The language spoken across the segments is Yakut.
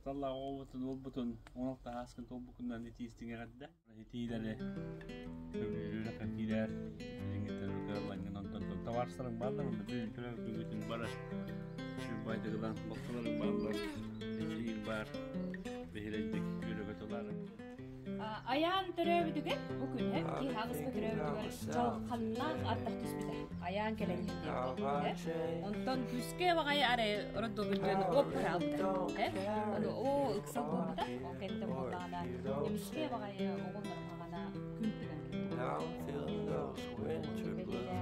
Тапталлаах оҕобутун, уолбутун 16 ааскын туолбуккунан итии-истиҥ эҕэрдэ. Итиилэри сөбүлүүр киирэр, билиҥҥиттэн кыаллаҥҥын онтон табаарыстарыҥ бааллар, онно бүгүн төрөөбүт бары байтыгылан балтыларыҥ бааллар, эдьиийиҥ баар, биһирэйдик үөрэ-көтө улаарыҥ. Айаан төрөөбүтүгэр бу күн киһи аҕыска төрөөбүтүгэр дьалханнаах ардах түспүтэ. Айаан кэлэн иһэр Онтон күүскэ баҕайы арай роддомүттэн оп хаалбыта. Ону оо ыксал буолбута. Ол кэнниттэн буоллаҕына эмискэ баҕайы оҕолорун хаҕана күн тыган Күн сирин көрөн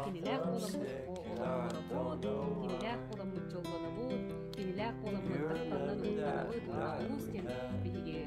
Кинилээх буоламмыт кинилээх буоламмыт дьоллонобут, кинилээх буоламмыт тапталынан угуттанабыт уонна улуус диэн биһиги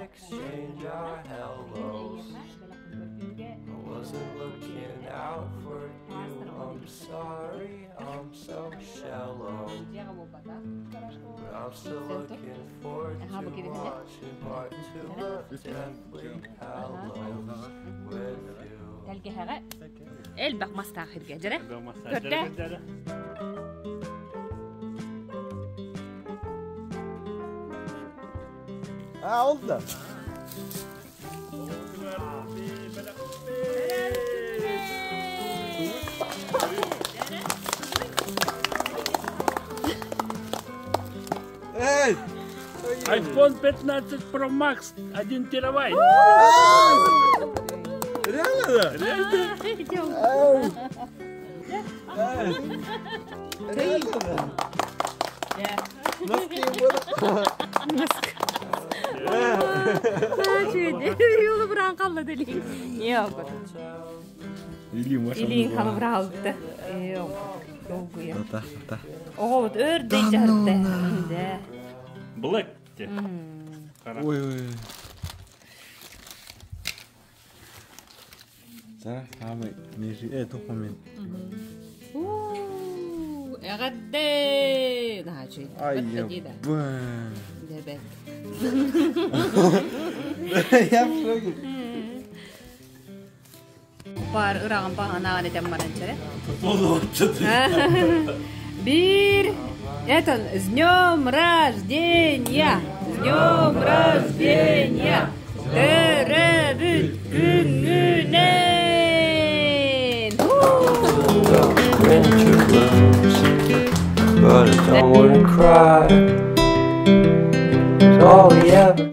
Exchange our hellos. I wasn't looking out for you. I'm sorry, I'm so shallow. But I'm still looking forward to watching part two of Deathly Hallows with you. Тэлгэһэҕэ элбэх мастаах сиргэ дьэрэ. Көрдө. А, oldu da. Эй! iPhone 15 Pro Max 1 терабайт. Реально да? Реально? Реально да? Носки Юлу быран қалла делин. Yok. Илиин халыбыраалта. Yok. Долгуя. Та, та. Оҕобут өр дэй дьаһытта. Black. Ой, ой. Да, самый нижний, документ. Эҕэрдэ! Наһаа Ай, Дебет. Я в шоке. Бар ыраҕын баһанаан этэн баран чэрэ. Бир это с днем рождения! С днем рождения! Төрөөбүт күҥҥүнэн! Winter blues, but I don't wanna cry. It's all we ever